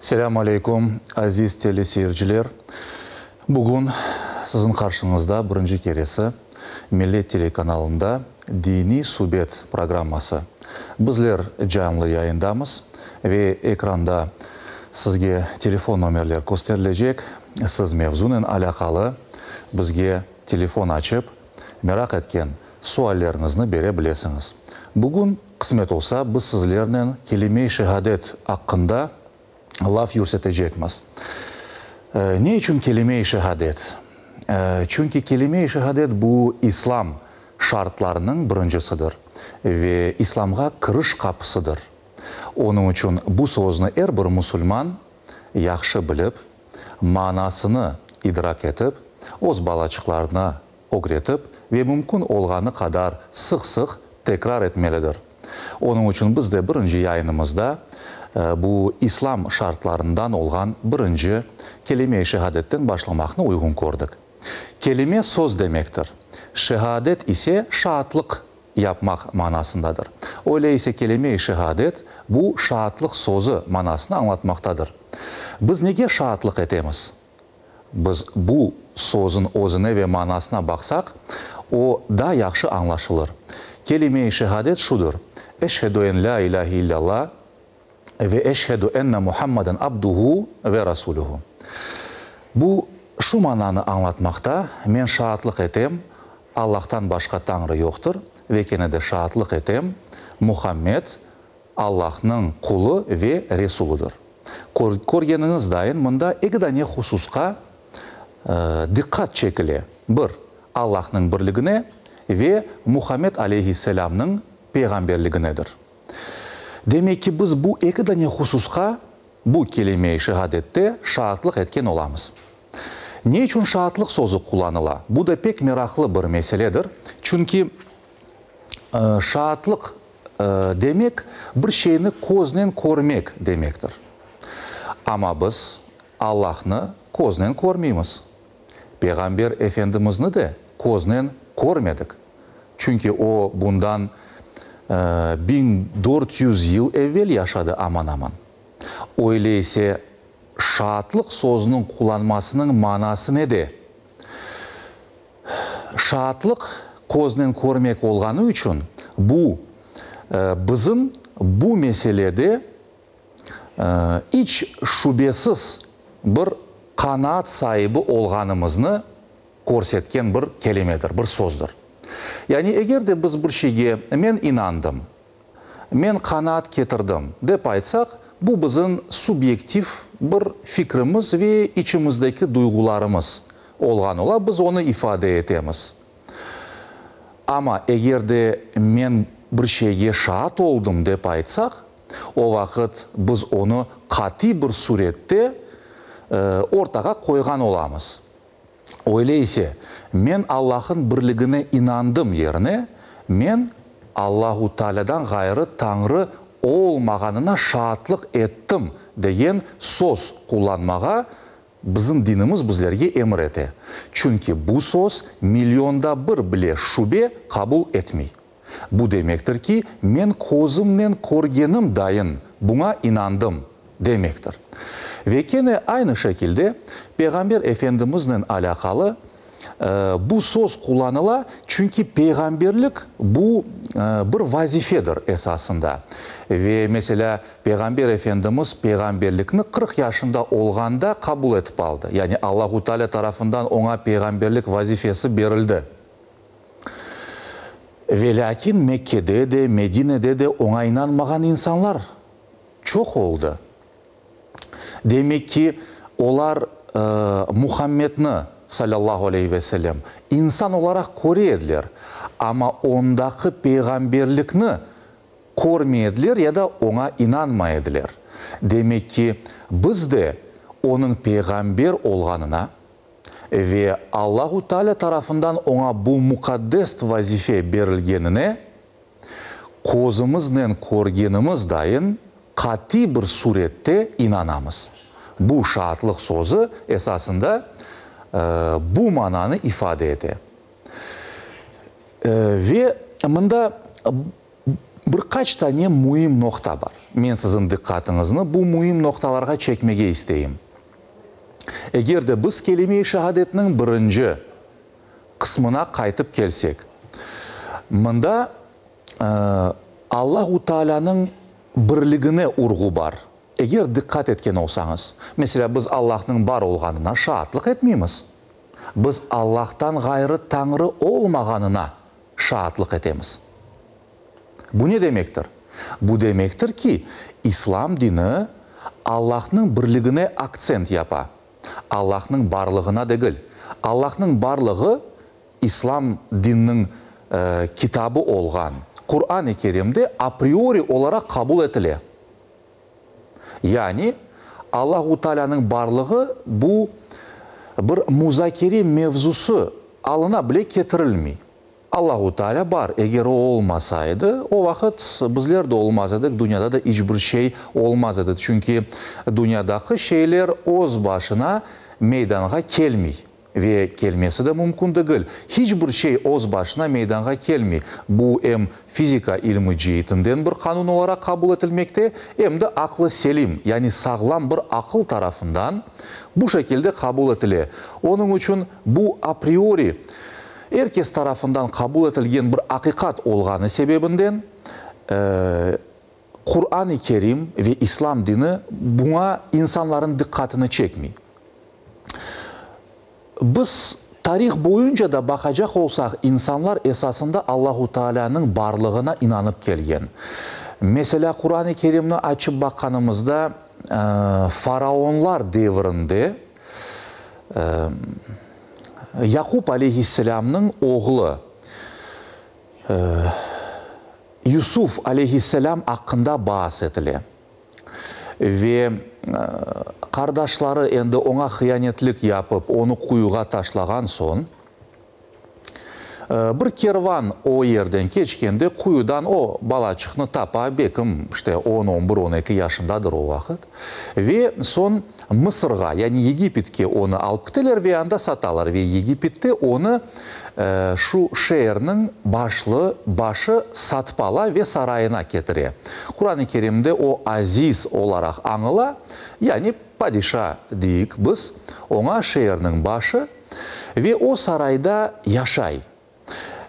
Selâm aleyküm, aziz teleseyirciler! Bugün siziñ qarşıñızda birinci keresi Millet telekanalında Diniy subet programması. Bizler canlı yayındamız ve ekranda sizge telefon nomerler kösterilecek. Siz mevzunen alâqalı bizge telefon açıp, meraq etken sualleriñizni bere bilesiñiz. Bugün, qısmet olsa, biz sizlernen kelime-i şehadet aqqında laf yürsetecekmiz. Ne içün kelime-i şehadet? Çünki kelime-i şehadet bu İslam şartlarınıñ birincisidir ve İslamğa kiriş qapısıdır. Onıñ içün bu sözni er bir musulman yahşı bilip, manasını idrak etip, öz balaçıqlarına ögretip ve mümkün olğanı qadar sıq-sıq tekrar etmelidir. Onıñ içün biz de birinci yayınımızda bu İslam şartlarından olğan birinci kelime-i şehadetten başlamaqnı uyğun kördik. Kelime söz demektir, şehadet ise şaatlıq yapmaq manasındadır. Öyle ise kelime-i şehadet bu şaatlıq sözü manasını añlatmaqtadır. Biz nege şaatlıq etemiz? Biz bu sözün özüne ve manasına baqsaq, o daa yahşı añlaşılır. Kelime-i şehadet şudır, Eşhedü en lâ ilâhe illâllâh ve eşhedü enne Muhammaden abduhu ve rasuluhu. Bu şu mananı añlatmaqta, Men şaatlıq etem, Allahtan başqa Tañrı yoqtır, ve kene de şaatlıq etem, Muhammed, Allahnıñ qulu ve Resuludır. Körgeniñiz dayın, mında eki dane hususqa diqqat çekile, bir, Allahnıñ birligine ve Muhammed aleyhisselâmnıñ peyğamberliginedir. Demek ki, biz bu eki dane hususqa bu kelime-i şehadette şaatlıq etken olamız. Ne içün şaatlıq sözü qullanıla? Bu da pek meraqlı bir meseledir, çünki şaatlıq demek, bir şeyni köznen körmek demektir. Amma biz Allahnı köznen körmeymiz. Peyğamber Efendimizni de köznen körmedik. Çünki o bundan 1400 yıl evel yaşadı aman-aman. Öyle ise şaatlıq sözüniñ qullanmasınıñ manası nede? Şaatlıq köznen körmek olğanı içün, bu, bizim bu meselede iç şübesiz bir qanaat saibi olğanımıznı körsetken bir kelimedir, bir sözdür. Yani eger de biz bir şeyge men inandım, Men qanaat ketirdim, dep aytsaq, bu bizim subyektiv bir fikrimiz ve içimizdeki duyğularımız olğan ola, biz onı ifade etemiz. Amma eger de men bir şeyge şaat oldım, dep aytsaq, o vaqıt biz onı qatiy bir sürette ortağa qoyğan olamız. Öyle ise, men Allah'ın birligine inandım yerine, men Allahu Taalâdan ğayrı Tañrı olmağanına şaatlıq ettim degen söz qullanmağa bizim dinimiz bizlerge emir ete. Çünki bu söz milyonda bir bile şübe qabul etmey. Bu demektir ki, men közümnen körgenim dayın buña inandım, demektir. Ve kene aynı şekilde Peyğamber Efendimiznen alâqalı bu söz qullanıla, çünki peyğamberlik bu bir vazifedir esasında. Ve, meselâ, Peyğamber Efendimiz peyğamberlikni 40 yaşında olğanda qabul etip aldı, yani Allahu Teala tarafından oña peyğamberlik vazifesi berildi. Velâkin Mekkede de, Medinede de oña inanmağan insanlar çoq oldı. Demek ki, olar Muhammedni, salâllahu aleyhi ve sellem, insan olaraq köre ediler, amma ondaki peyğamberlikni körmey ediler ya da oña inanmay ediler. Demek ki, biz de onıñ peyğamber olğanına, Ve Allahu Teala tarafından oña bu muqaddes vazife berilgenine közümiznen körgenimiz dayın qatiy bir surette inanamız. Bu şaatlıq sözü esasında bu mananı ifade ete. Ve mında. Bir qaç tane müim noqta bar. Men siziñ diqqatıñıznı bu müim noqtalarğa çekmege isteyim. Eger de biz kelime-i şehadetniñ birinci qısmına qaytıp kelsek, mında Allahu Taalânıñ birligine urğu bar. Eger diqqat etken olsañız, meselâ, biz Allahnıñ bar olğanına şaatlıq etmeymiz. Biz Allahtan ğayrı Tañrı olmağanına şaatlıq etemiz. Bu ne demektir? Bu demektir ki, İslam dini Allahnıñ birligine aktsent yapa, Allahnıñ barlığına degil. Allahnıñ barlığı İslam dininiñ kitabı olğan Quran-ı Kerimde apriori olaraq qabul etile. Yani, Allahu Taalânıñ barlığı bu bir muzakere mevzusı alına bile ketirilmey. Allahu Taalâ bar, eger o olmasa edi, o vaqıt bizler de olmaz edik, dünyada da iç bir şey olmaz edi, çünki dünyadaki şeyler öz başına meydanğa kelmey. Ve kelmesi de mümkün degil. Hiç bir şey öz başına meydanğa kelmey. Bu em fizika ilmi ceetinden bir qanun olaraq qabul etilmekte, em de aqlı selim, yani sağlam bir aqıl tarafından bu şekilde qabul etile. Onıñ içün bu apriori er kes tarafından qabul etilgen bir aqiqat olğanı sebebinden, Quran-ı Kerim ve İslam dini buña insanların diqqatını çekmey. Biz tarih boyunca da baqacaq olsaq, insanlar esasında Allahu Taalânıñ barlığına inanıp kelgen. Meselâ, Quran-ı Kerimni açıp baqqanımızda, faraonlar devrinde Yaqub aleyhisselâmnıñ oğlu Yusuf aleyhisselâm aqqında baas etile. Ve qardaşları endi oña hıyanetlik yapıp, onı quyuğa taşlağan soñ, bir kervan o yerden keçkende, quyudan o balaçıqnı tapa, bekim, işte, on, on bir, on eki yaşındadır o vaqıt, ve soñ Mısırğa, yani Yegipetke onı alıp kiteler ve anda satalar, ve Yegipette onı Şu şeerniñ başlı, başı satıp ala ve sarayına ketire. Quran-ı Kerimde o aziz olaraq añıla, yani padişa deyik biz oña, şeerniñ başı, ve o sarayda yaşay.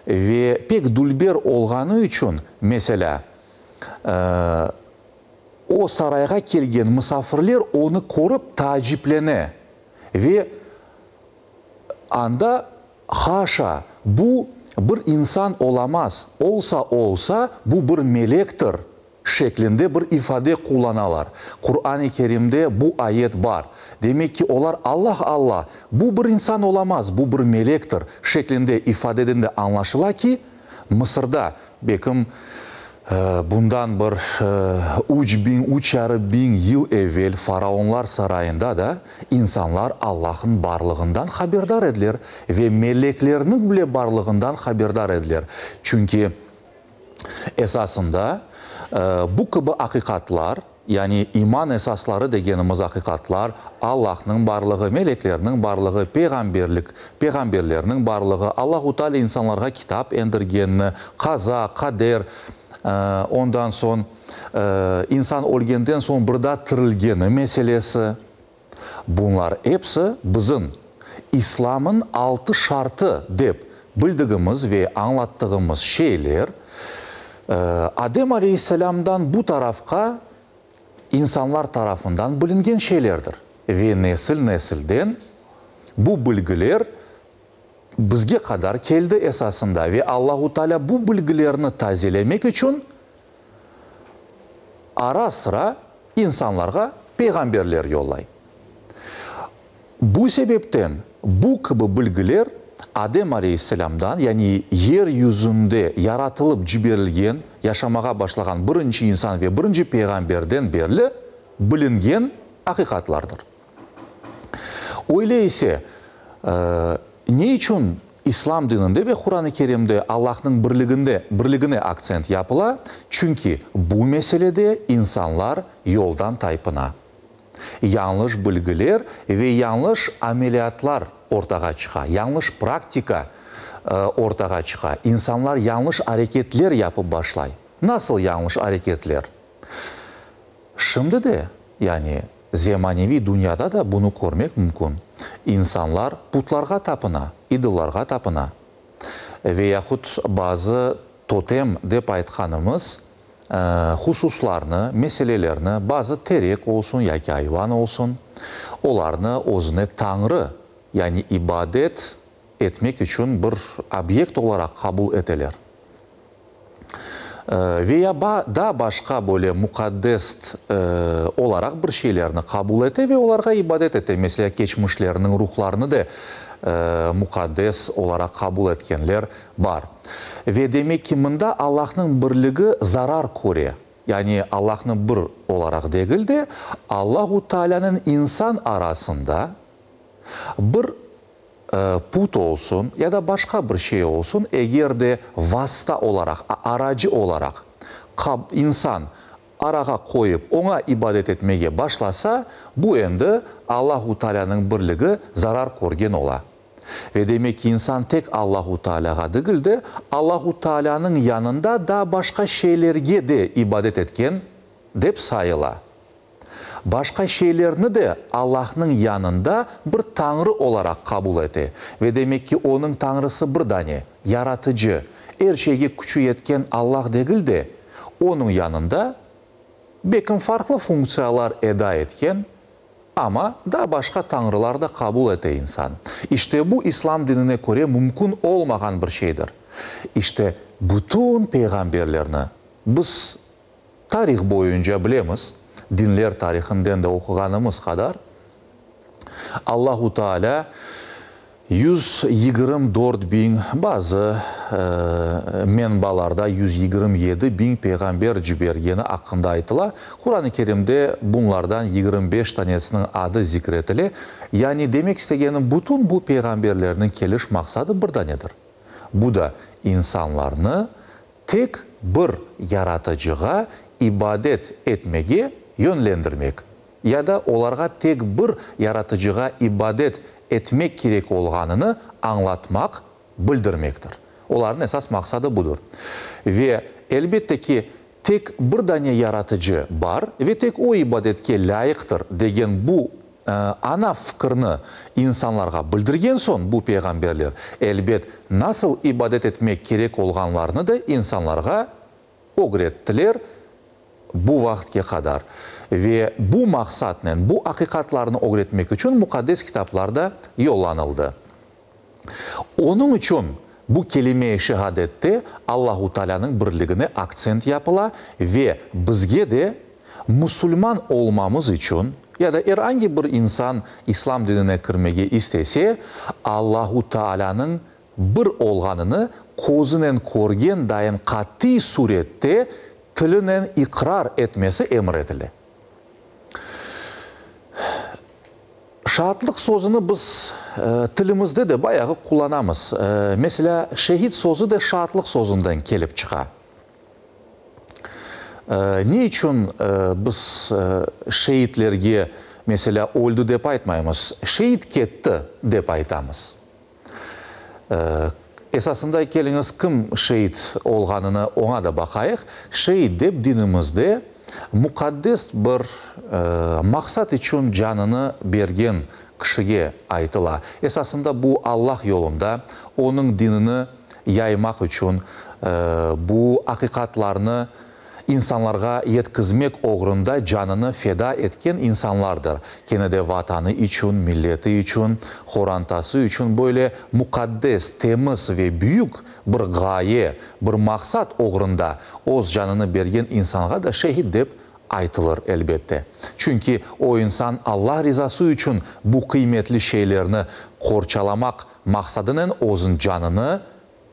Ve pek dülber olğanı içün, meselâ, o sarayğa kelgen musafirler onı körip taaciplene ve Anda, haşa, bu bir insan olamaz, olsa olsa, bu bir melektir şeklinde bir ifade qullanalar. Quran-ı Kerimde bu ayet bar. Demek ki, olar Allah Allah, bu bir insan olamaz, bu bir melektir şeklinde ifadeden de añlaşıla ki, Mısırda, bekim, bundan bir üç biñ, üç yarı biñ yıl evel faraonlar sarayında da insanlar Allah'ın barlığından haberdar ediler ve meleklerniñ bile barlığından haberdar ediler. Çünki esasında bu kibi aqiqatlar, Yani iman esasları degenimiz aqiqatlar, Allahnıñ barlığı, meleklerniñ barlığı, peyğamberlik, peyğamberlerniñ barlığı, Allahu Teala insanlarğa kitap endirgenini, qaza, qader, ondan soñ insan ölgenden soñ bir daa tirilgeni meselesi, bunlar episi bizim İslam'ın altı şartı dep bildigimiz ve añlattığımız şeyler, Adem aleyhisselâmdan bu tarafqa insanlar tarafından bilingen şeylerdir ve nesil-nesilden bu bilgiler bizge qadar keldi esasında ve Allahu Teala bu bilgilerni tazelemek içün ara-sıra insanlarğa peyğamberler yollay. Bu sebepten bu kibi bilgiler Adem aleyhisselâmdan, yani yer yüzünde yaratılıp ciberilgen, yaşamağa başlağan birinci insan ve birinci peyğamberden berli bilingen aqiqatlardır. Öyle ise, ne içün İslam dininde ve Quran-ı Kerimde Allahnıñ birliginde, birligine aktsent yapıla? Çünki bu meselede insanlar yoldan taypına. Yañlış bilgiler ve yañlış ameliyatlar ortağa çıqa, yañlış praktika ortağa çıqa, insanlar yañlış areketler yapıp başlay. Nasıl yañlış areketler? Şimdi de, yani zemaneviy dünyada da bunı körmek mümkün. İnsanlar putlarğa tapına, idollarğa tapına. Ve yahut bazı totem dep aytqanımız hususlarnı, meselelerni, bazı terek olsun yaki ayvan olsun, olarnı özüne tañrı, yani ibadet etmek içün bir obyekt olaraq qabul eteler. Ve ya daa başqa böyle muqaddest olaraq bir şeylerni qabul ete ve olarğa ibadet ete, meselâ, keçmişleriniñ ruhlarını da muqaddes olaraq qabul etkenler bar. Ve demek ki, mında Allahnıñ birligi zarar köre, yani Allahnı bir olaraq degil de, Allahu Taalânen insan arasında bir put olsun ya da başqa bir şey olsun, eger de vasta olaraq, aracı olaraq insan arağa qoyıp oña ibadet etmege başlasa, bu endi Allahu Taalânıñ birligi zarar körgen ola. Ve demek ki, insan tek Allahu Taalâğa degil de, Allahu Taalânıñ yanında daa başqa şeylerge de ibadet etken, dep sayıla. Başqa şeylerni de Allahnıñ yanında bir tañrı olaraq qabul ete ve demek ki, onıñ tañrısı bir dane, Yaratıcı, er şeyge küçü yetken Allah degil de, onıñ yanında bekim farqlı funktsiyalar eda etken, amma daa başqa tañrılar da qabul ete insan. İşte bu İslam dinine köre mümkün olmağan bir şeydir. İşte bütün peyğamberlerni biz Tarih boyunca bilemiz, dinler tarihinden de oquğanımız qadar, Allahu Teala 124 biñ, bazı menbalarda 127 biñ peyğamber cibergeni aqqında aytıla. Quran-ı Kerimde bunlardan 25 tanesiniñ adı zikr etile. Yani demek istegenim, bütün bu peyğamberlerniñ keliş maqsadı bir danedir. Bu da insanlarnı tek bir Yaratıcığa ibadet etmege yönlendirmek ya da olarğa tek bir Yaratıcığa ibadet etmek kerek olğanını añlatmaq, bildirmektir. Olarnıñ esas maqsadı budır. Ve, elbette ki, tek bir dane Yaratıcı bar ve tek O ibadetke lâyıqtır degen bu Ana fikirni insanlarğa bildirgen soñ bu peyğamberler, elbet, nasıl ibadet etmek kerek olğanlarını da insanlarğa ögrettiler bu vaqıtke qadar. Ve bu maqsatnen, bu aqiqatlarnı ögretmek içün Muqaddes Kitaplar da yollanıldı. Onıñ içün bu kelime-i şehadette Allahu Taalânıñ birligine aktsent yapıla ve bizge de musulman olmamız içün ya da er angi bir insan İslam dinine kirmege istese, Allahu Taalânıñ bir olğanını közünen körgen dayın qatiy surette tilinen iqrar etmesi emir etile. Şaatlıq sözüni biz tilimizde de bayağı qullanamız. Meselâ, şehit sözü de şaatlıq sözünden kelip çıqa. Ne içün biz şeitlerge, meselâ, öldi dep aytmaymız, şeit ketti dep aytamız? Esasında, keliñiz, kim şeit olğanını oña da baqayıq. Şeit dep dinimizde muqaddes bir maqsat içün canını bergen kişige aytıla. Esasında, bu Allah yolunda, Onıñ dinini yaymaq içün, bu aqiqatlarnı insanlarğa yetkizmek oğrunda canını feda etken insanlardır. Kene de Vatanı içün, milleti içün, qorantası içün böyle muqaddes, temiz ve büyük bir ğaye, bir maqsat oğrunda öz canını bergen insanğa da şehit dep aytılır, elbette. Çünki o insan Allah rizası içün bu qıymetli şeylerni qorçalamaq maqsadınen özün canını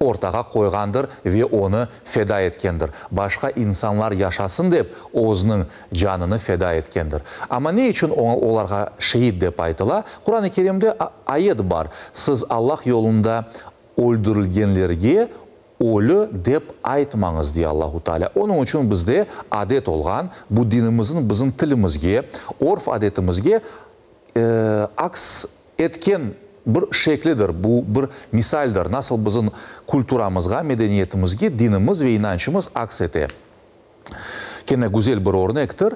ortağa qoyğandır ve onı feda etkendir. Başqa insanlar yaşasın dep, özüniñ canını feda etkendir. Amma ne içün olarğa şehit dep aytıla? Quran-ı Kerimde ayet bar, Siz Allah yolunda öldürilgenlerge ölü dep aytmañız, dey Allahu Teala. Onıñ içün bizde adet olğan, bu dinimizniñ bizim tilimizge, örf-adetimizge aks etken bir şeklidir, bu bir misaldir, nasıl bizim kulturamızğa, medeniyetimizge dinimiz ve inançımız aks ete. Kene güzel bir örnektir.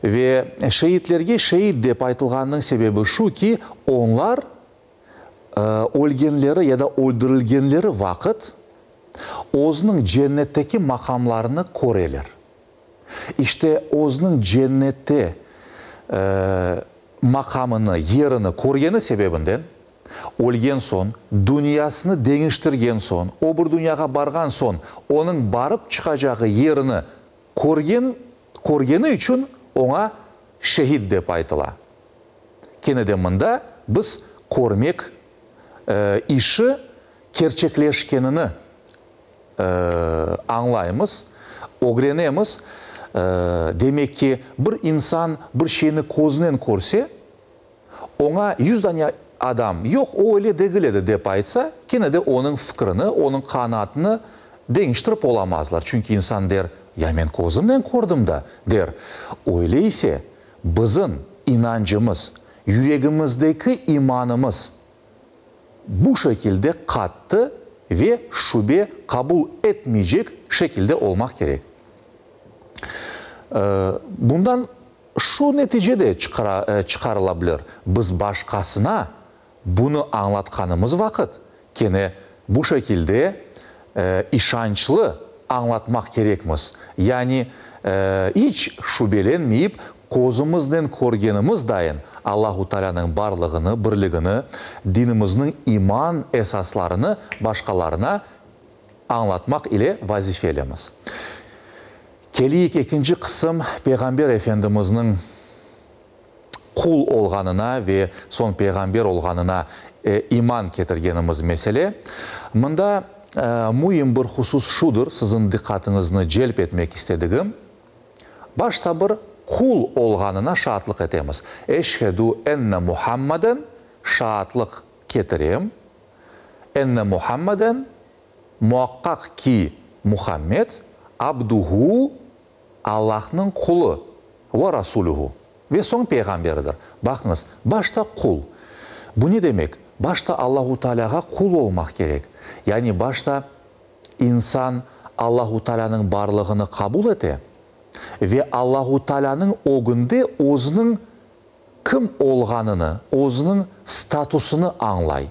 Ve şeitlerge şeit dep aytılğanınıñ sebebi şu ki, onlar ölgenleri ya da öldürilgenleri vaqıt özüniñ cennetteki maqamlarını köreler. İşte, özüniñ cennette maqamını, yerini körgeni sebebinden, ölgen soñ, dünyasını deñiştirgen soñ, o bir dünyağa barğan soñ, onıñ barıp çıqacağı yerini körgen, körgeni içün oña şehit dep aytıla. Kene de mında biz körmek işi kerçekleşkenini añlaymız, ögrenemiz. Demek ki, bir insan bir şeyni közünen körse, oña yüzdane adam, yoq, o öyle degil edi, dep aytsa, kene de onıñ fikrini, onıñ qanaatını deñiştirip olamazlar. Çünki insan der, ya men közümnen kördim da, der. Öyle ise, bizim inancımız, yüregimizdeki imanımız bu şekilde qattı ve şübe qabul etmeycek şekilde olmaq kerek. Bundan şu netice de çıqarıla bilir, biz başqasına bunı añlatqanımız vaqıt, kene bu şekilde işançlı añlatmaq kerekmiz, yani iç şübelenmeyip, közümiznen körgenimiz dayın Allahu Taalânıñ barlığını, birligini, dinimizniñ iman esaslarını başqalarına añlatmaq ile vazifelimiz. Keleyik ekinci qısım, Peyğamber Efendimizniñ qul olğanına ve soñ peyğamber olğanına iman ketirgenimiz mesele. Mında müim bir husus şudır, siziñ diqqatıñıznı celp etmek istedigim, başta bir qul olğanına şaatlıq etemiz. Eşhedü enne Muhammaden, şaatlıq ketirem, enne Muhammaden, muaqqaq ki, Muhammed, abduhu, Allahnıñ qulu, ve rasulühu, ve soñ peyğamberidir. Baqıñız, başta qul. Bu ne demek? Başta Allahu Tealâğa qul olmaq kerek. Yani başta insan Allahu Tealânıñ barlığını qabul ete ve Allahu Tealânıñ ögünde özüniñ kim olğanını, özüniñ statusını añlay.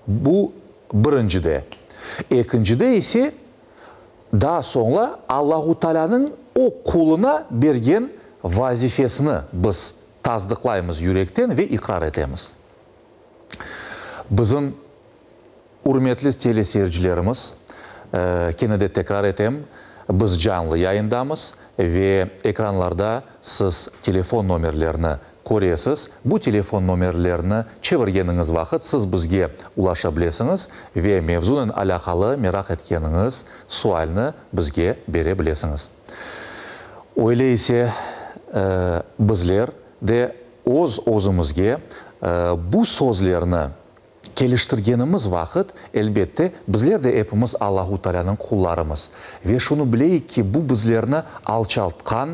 Bu, birincide. Ekincide ise, daa soñra Allahu Taalânıñ o quluna bergen vazifesini biz tasdıqlaymız yürekten ve iqrar etemiz. Bizim ürmetli teleseyircilerimiz, kene de tekrar etem, biz canlı yayındamız ve ekranlarda siz telefon nomerlerini Köresiz, bu telefon nomerlerini çevirgeniñiz vaqıt siz bizge ulaşa bilesiñiz ve mevzunen alâqalı meraq etkeniñiz sualni bizge bere bilesiñiz. Öyle ise, bizler de öz-özümizge bu sözlerni Keliştirgenimiz vaqıt, elbette, bizler de epimiz Allahu Taalânıñ qullarımız. Ve şunı bileyik ki, bu bizlerni alçaltqan,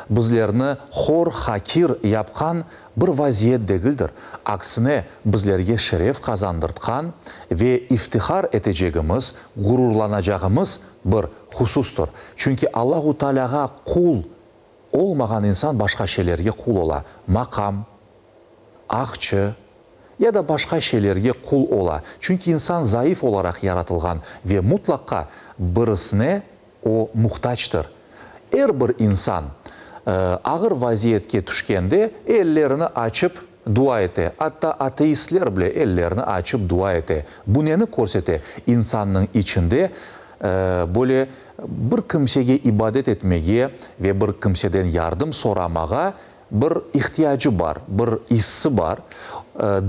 bizlerni hor, hakir yapqan bir vaziyet degildir. Aksine, bizlerge şeref qazandırtqan ve iftihar etecegimiz, gururlanacağımız bir husustır. Çünki Allahu Taalâğa qul olmağan insan başqa şeylerge qul ola, maqam, aqçı ya da başqa şeylerge qul ola, çünki insan zayıf olaraq yaratılğan ve mutlaqa birisine o muhtactır. Er bir insan ağır vaziyetke tüşkende ellerini açıp dua ete, atta ateistler bile ellerini açıp dua ete. Bu neni körsete? İnsannıñ içinde böyle bir kimsege ibadet etmege ve bir kimseden yardım soramağa Bir ihtiyacı bar, bir issi bar,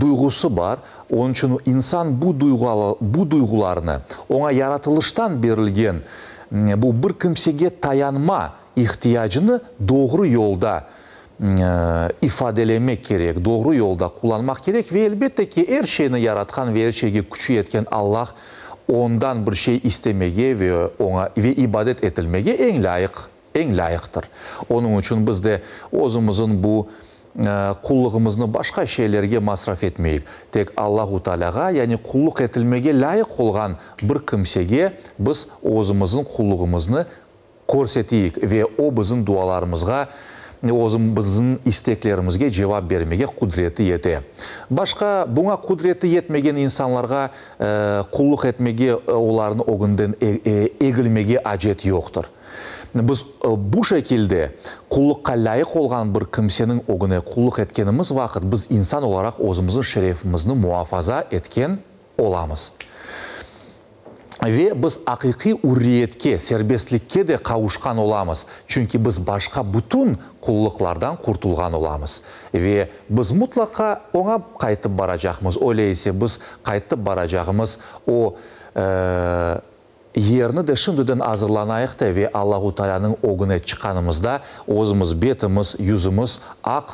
duyğusı bar. Onıñ içün insan bu bu duyğularnı, oña yaratılıştan berilgen bu bir kimsege tayanma ihtiyacını doğru yolda ifadelemek kerek, doğru yolda qullanmaq kerek ve elbette ki, er şeyni yaratqan ve er şeyge küçü yetken Allah ondan bir şey istemege ve oña ve ibadet etilmege eñ lâyıq Eñ lâyıqtır. Onıñ içün biz de özümizin bu qullığımıznı başqa şeylerge masraf etmeyik. Tek Allahu Taalâğa, yani qulluq etilmege lâyıq olğan bir kimsege biz özümizin qulluğımıznı körseteyik ve O bizim dualarımızğa, O bizim isteklerimizge cevap bermege qudreti yete. Başqa, buña qudreti yetmegen insanlarğa qulluq etmege, olarnıñ ögünden egilmege acet yoqtır. Biz bu şekilde qulluqqa lâyıq olğan bir kimseniñ ögüne qulluq etkenimiz vaqıt, biz insan olaraq özümizniñ şerefimizni muafaza etken olamız. Ve biz aqiqiy ürriyetke, serbestlikke de qavuşqan olamız, çünki biz başqa bütün qulluqlardan qurtulğan olamız. Ve biz mutlaqa oña qaytıp baracaqmız, öyle ise biz qaytıp baracağımız o yerni de şimdiden azırlanayıq da ve Allahu Taalânıñ ögüne çıqqanımızda özümiz betimiz, yüzümiz aq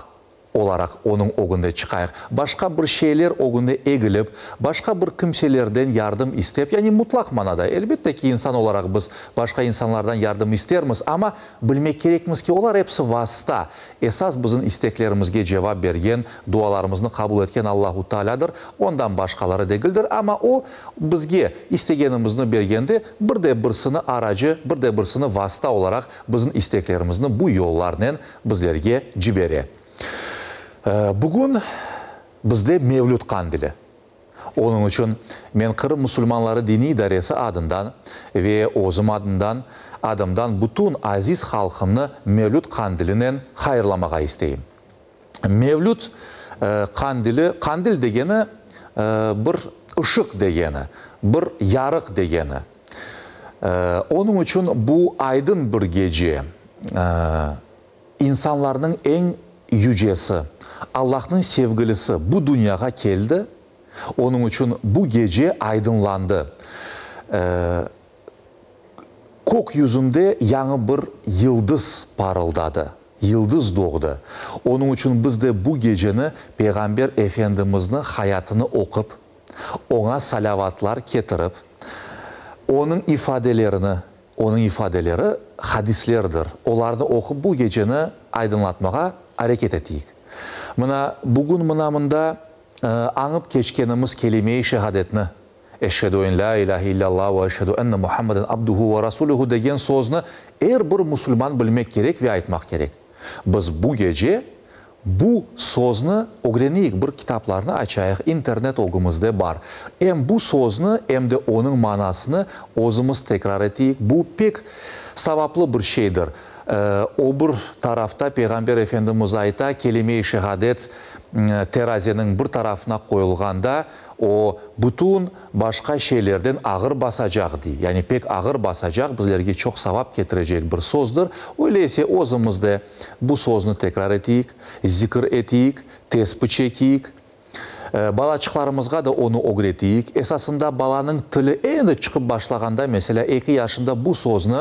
olaraq Onıñ ögünde çıqayıq. Başqa bir şeyler ögünde egilip, başqa bir kimselerden yardım istep, yani mutlaq manada, elbette ki, insan olaraq biz başqa insanlardan yardım istermiz, amma bilmek kerekmiz ki, olar episi vasıta, esas bizim isteklerimizge cevap bergen, dualarımıznı qabul etken Allahu Taalâdır, Ondan başqaları degildir, amma O, bizge istegenimizni bergende, bir de birsini aracı, bir de birsini vasıta olaraq bizim isteklerimizni bu yollarnen bizlerge cibere. Bugün bizde Mevlüt qandili. Onıñ içün men Qırım musulmanları diniy idaresi adından ve özüm adından adımdan bütün aziz halqımnı Mevlüt qandilinen hayırlamağa isteyim. Mevlüt qandili, qandil degeni bir ışıq degeni, bir yarıq degeni. Onıñ içün bu aydın bir gece, insanlarnıñ eñ yücesi, Allahnıñ sevgilisi bu dünyağa keldi, onıñ içün bu gece aydınlandı. Kök yüzünde yañı bir yıldız parıldadı, yıldız doğdı. Onıñ içün biz de bu geceni Peyğamber Efendimizniñ hayatını oqup, oña salâvatlar ketirip, onıñ ifadelerini, onıñ ifadeleri hadislerdir, olarnı oqup bu geceni aydınlatmağa areket eteyik. Mına, bugün mına mında añıp keçkenimiz kelime-i şehadetni, Eşhedü en lâ ilâhe illâllâh ve eşhedü enne Muhammeden abduhu ve rasuluhu degen sözni er bir musulman bilmek kerek ve aytmaq kerek. Biz bu gece bu sözni ögreneyik, bir kitaplarnı açayıq, internet ögümizde bar. Em bu sözni, em de onıñ manasını özümiz tekrar eteyik. Bu pek savaplı bir şeydir. O bir tarafta Peyğamber Efendimiz ayta, kelime-i şehadet terazeniñ bir tarafına qoyulğanda, O, bütün başqa şeylerden ağır basacaq, dey. Yani pek ağır basacaq, bizlerge çoq savap ketirecek bir sözdir. Öyle ise özümiz de bu sözni tekrar eteyik, zikir eteyik, tespi çekeyik. Balaçıqlarımızğa da onı ögreteyik. Esasında balanıñ tili endi çıqıp başlağanda, meselâ, eki yaşında bu sözni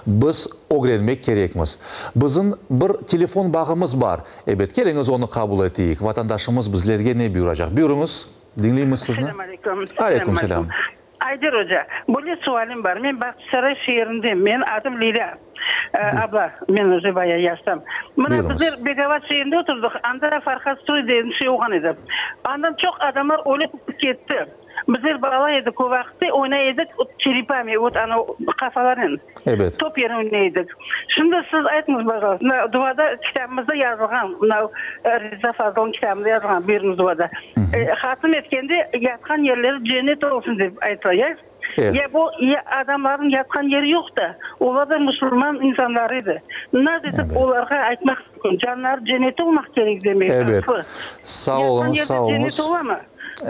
Biz ögrenmek kerekmiz. Bizim bir telefon bağımız bar. Ebet, keliñiz onı qabul eteyik. Vatandaşımız bizlerge ne buyuracaq? Buyurıñız, diñleymiz sizni. Selâm aleyküm. Aleyküm selâm. Ayder oca, böyle sualim bar. Men Bağçasaray şeerindem. Menim adım Lilâ. Abla, men uje bayağı yaştam. Mına bizler Begovat şeerinde oturdıq. Anda Farhad Stroy degen şey olğan edi. Andan çoq adamlar ölip ketti. Bizler bala edik, o vaqıtte oynay edik çerepami, vot anau qafalarnen. Ebet. Top yerine oynay edik. Şimdi siz aytıñız, pojaloysta, mına duada kitabımızda yazılğan, mınau Riza Fazılnıñ kitabında yazılğan, buyurıñız duada. Hatım etkende yatqan yerleri cennet olsun dep aytıla, ya? Ya bu ya adamlarnıñ yatqan yeri yoq da, olar da musulman insanları edi. Nasıl etip olarğa aytmaq mümkün, canları cennette olmaq kerek demek, Ebet. aslı. Sağ Yatqan oluñız, yerde sağ oluñız. cennet olamı?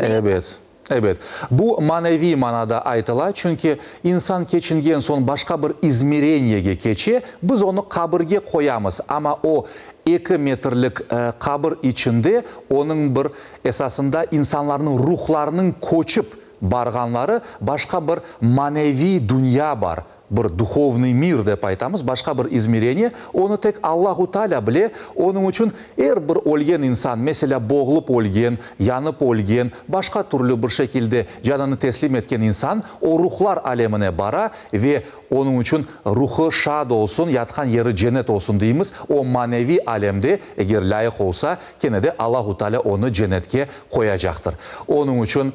Ebet, ebet. Bu maneviy manada aytıla, çünki insan keçingen soñ başqa bir izmereniyege keçe, biz onı qabirge qoyamız, amma o eki metrlik qabir içinde onıñ bir esasında insanlarnıñ ruhlarınıñ köçip barğanları başqa bir maneviy dünya bar, bir duhovnıy mir dep aytamız, başqa bir izmereniye, onı tek Allahu Taalâ bile, onıñ içün er bir ölgen insan, meselâ, boğulıp ölgen, yanıp ölgen, başqa türlü bir şekilde canını teslim etken insan, o ruhlar alemine bara ve onıñ içün ruhı şad olsun, yatqan yeri cennet olsun deymiz, o maneviy alemde, eger lâyıq olsa, Kene de Allahu Teala onı cennetke qoyacaqtır. Onıñ içün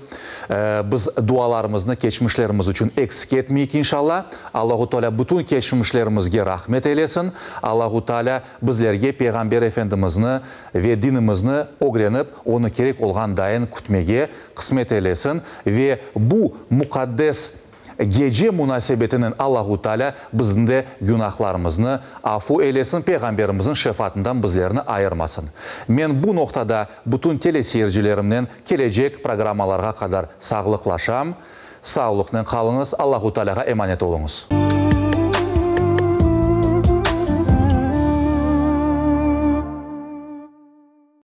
biz dualarımıznı keçmişlerimiz içün eksik etmeyik inşalla. Allahu Teala bütün keçmişlerimizge rahmet eylesin. Allahu Teala bizlerge Peyğamber Efendimizni ve dinimizni ögrenip, onı kerek olğan dayın kütmege qısmet eylesin ve bu muqaddes gece munasebetinen Allahu Teala bizni de günahlarımıznı afu eylesin, Peyğamberimizniñ şefaatından bizlerni ayırmasın. Men bu noqtada bütün teleseyircilerimnen kelecek programmalarğa qadar sağlıqlaşam. Sağlıqnen qalıñız, Allahu Tealağa emanet oluñız.